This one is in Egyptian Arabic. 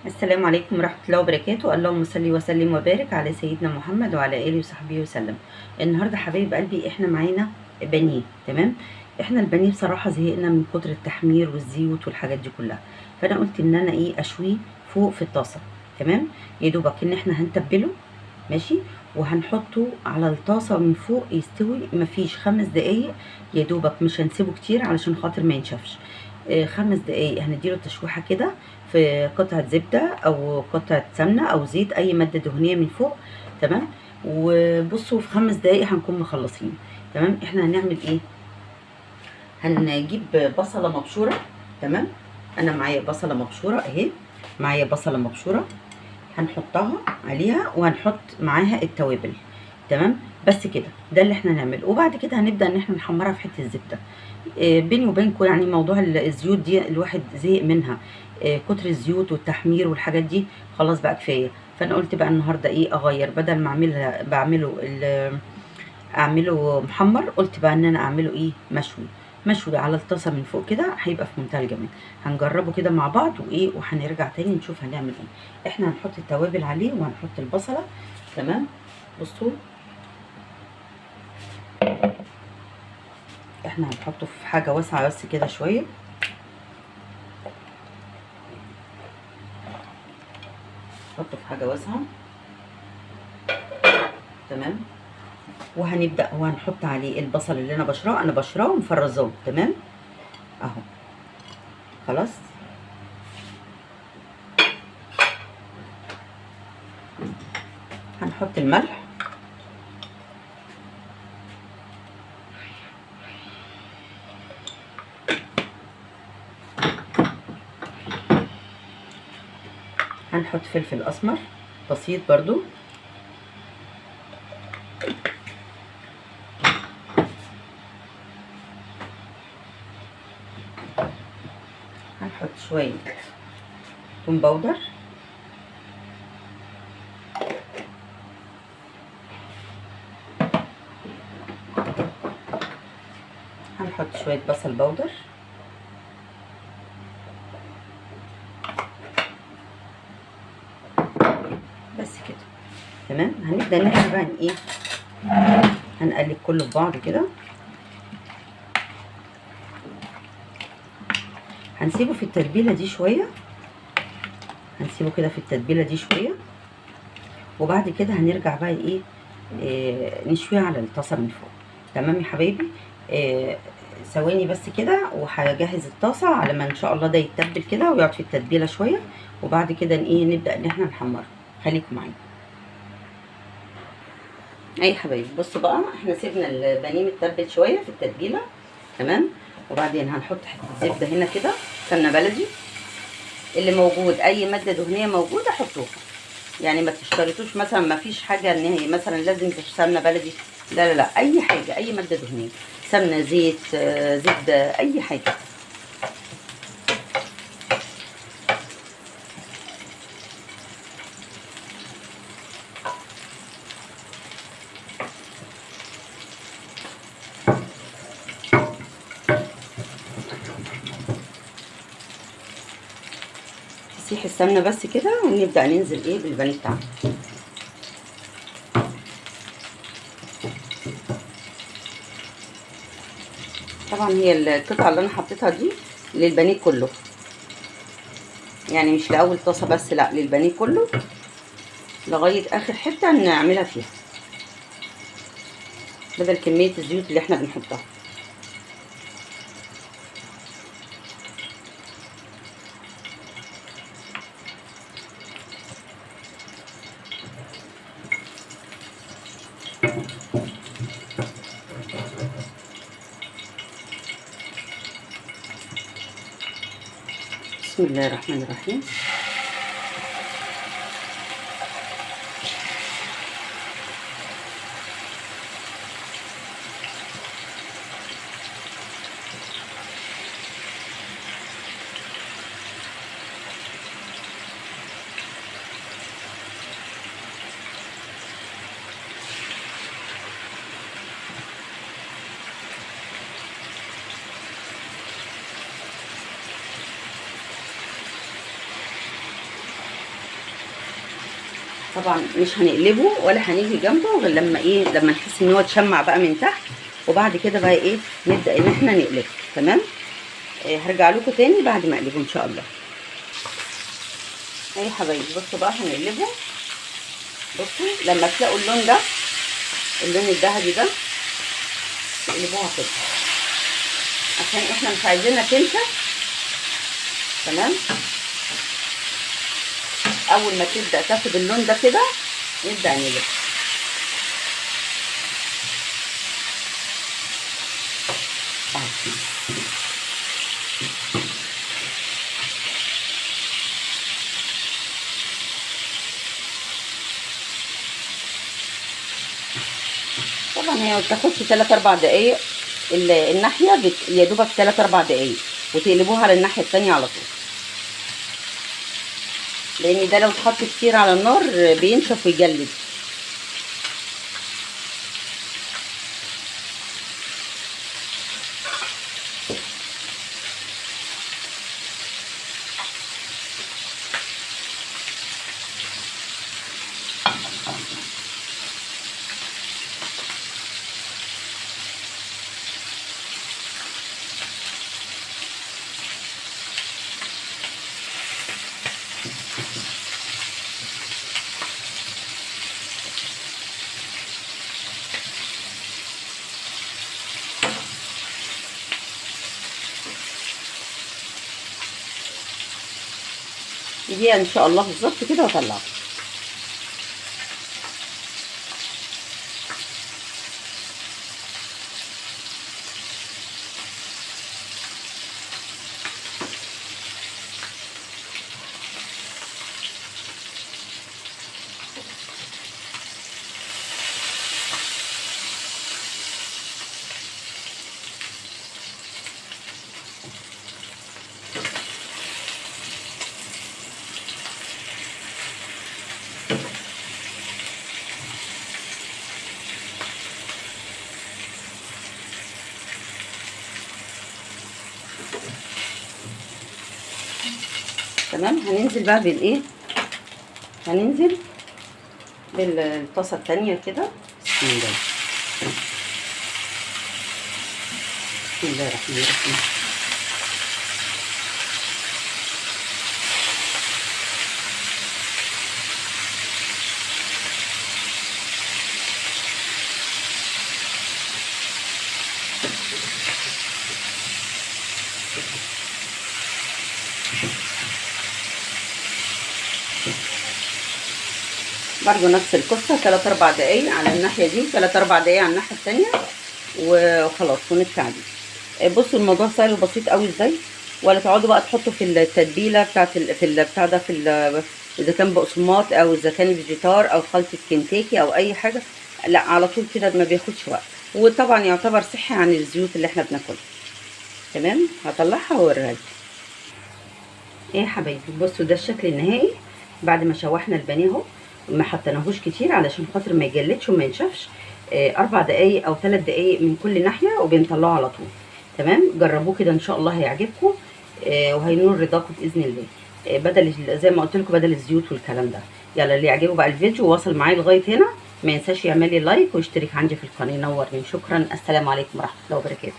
السلام عليكم ورحمة الله وبركاته. اللهم صل وسلم وبارك على سيدنا محمد وعلى آله وصحبه وسلم. النهارده حبايب قلبي احنا معانا بانيه، تمام؟ احنا البانيه بصراحة زهقنا من كتر التحمير والزيوت والحاجات دي كلها، فانا قلت ان انا ايه اشويه فوق في الطاسة، تمام؟ يا دوبك ان احنا هنتبله ماشي، وهنحطه على الطاسة من فوق يستوي، مفيش 5 دقايق يا دوبك، مش هنسيبه كتير علشان خاطر ما ينشفش. 5 دقايق هنديله تشويحة كده في قطعة زبدة أو قطعة سمنة أو زيت، أي مادة دهنية من فوق، تمام؟ وبصوا في 5 دقايق هنكون مخلصين، تمام؟ احنا هنعمل ايه؟ هنجيب بصلة مبشورة، تمام؟ أنا معايا بصلة مبشورة أهي، معايا بصلة مبشورة هنحطها عليها وهنحط معاها التوابل، تمام؟ بس كده ده اللي احنا هنعمله. وبعد كده هنبدأ ان احنا نحمرها في حتة الزبدة. بيني وبينكم يعني موضوع الزيوت دي الواحد زهق منها، كتر الزيوت والتحمير والحاجات دي خلاص بقى كفاية. فانا قلت بقى النهارده ايه اغير، بدل ما اعملها بعمله اعمله محمر، قلت بقى ان انا اعمله ايه مشوي، مشوي على الطاسه من فوق كده، هيبقى في منتهى الجمال. هنجربه كده مع بعض وايه، وهنرجع تاني نشوف هنعمل ايه. احنا هنحط التوابل عليه وهنحط البصله، تمام؟ بصوا احنا هنحطه في حاجة واسعة بس كده شوية، نحطه في حاجة واسعة، تمام؟ وهنبدا وهنحط عليه البصل اللي انا بشراه، انا بشراه ومفرزاه، تمام؟ اهو خلاص. هنحط الملح، هنحط فلفل اسمر بسيط برضو، هنحط شوية توم powder، هنحط شوية بصل powder، بس كده، تمام؟ هنبدأ ان احنا بقى ايه هنقلب كله في بعض كده، هنسيبه في التتبيله دي شوية، هنسيبه كده في التتبيله دي شوية، وبعد كده هنرجع بقى ايه نشويه على الطاسه من فوق، تمام يا حبايبي؟ ثواني بس كده وهجهز الطاسه على ما ان شاء الله ده يتبل كده ويقعد في التتبيله شوية، وبعد كده ايه نبدا ان احنا نحمره. خليكم معايا اي حبايبي. بصوا بقى احنا سيبنا البانيه متبل شوية في التتبيله، تمام؟ وبعدين هنحط حتة زبدة هنا كده، سمنه بلدي اللي موجود، اي مادة دهنية موجودة حطوها، يعني ما تشترطوش مثلا ما فيش حاجة ان هي مثلا لازم سمنه بلدي، لا لا لا، اي حاجة، اي مادة دهنية، سمنه، زيت، زبدة، اي حاجة. تسيح السمنة بس كده ونبدا ننزل ايه بالبانيه بتاعنا. طبعا هي القطعة اللي انا حطيتها دي للبانيه كله، يعني مش لاول طاسه بس، لا للبانيه كله لغاية اخر حتة نعملها فيها، بدل كمية الزيوت اللي احنا بنحطها. بسم الله الرحمن الرحيم. طبعا مش هنقلبه ولا هنيجي جنبه غير لما ايه، لما نحس ان هو اتشمع بقى من تحت، وبعد كده بقى ايه نبدا ان احنا نقلبه. تمام. هرجع لكم تاني بعد ما اقلبه ان شاء الله. اهي حبايبي بصوا بقى هنقلبه. بصوا لما تلاقوا اللون ده، اللون الذهبي ده، تقلبوها كده عشان احنا مش عايزينها تنشف. تمام. اول ما تبدا تاخد اللون ده كده نبدا نقلب. اهو طبعا هي ما بتاخدش 3 4 دقايق، الناحية يا دوبك 3 4 دقايق، وتقلبوها على الناحية التانية على طول، لان ده لو اتحط كتير على النار بينشف ويجلد. دقيقة ان شاء الله بالظبط كده واطلعه. تمام. هننزل بقى بالايه، هننزل بالطاسه الثانية كده. بسم الله، بسم الله الرحمن الرحيم. برضو نفس القصة، 3 4 دقايق على الناحية دي، 3 4 دقايق على الناحية التانية وخلاص ونطفي عليه. بصوا الموضوع سهل وبسيط قوي ازاي، ولا تقعدوا بقى تحطوا في التتبيلة بتاعت في بتاع ده، في اذا كان بقسماط او اذا كان فيجيتار او خلطة كنتاكي او اي حاجة، لا على طول كده ما بياخدش وقت، وطبعا يعتبر صحي عن الزيوت اللي احنا بناكلها. تمام. هطلعها واوريها لكم. ايه يا حبايبي، بصوا ده الشكل النهائي بعد ما شوحنا البانيه اهو، ما حطيناهوش كتير علشان خاطر ما يجلدش وما ينشفش. 4 دقايق او 3 دقايق من كل ناحية وبنطلعه على طول. تمام. جربوه كده ان شاء الله هيعجبكم، وهينور رضاكم باذن الله. بدل زي ما قلت لكم بدل الزيوت والكلام ده. يلا اللي يعجبه بقى الفيديو وواصل معايا لغاية هنا ما ينساش يعمل لي لايك ويشترك عندي في القناة، ينورني. شكرا. السلام عليكم ورحمة الله وبركاته.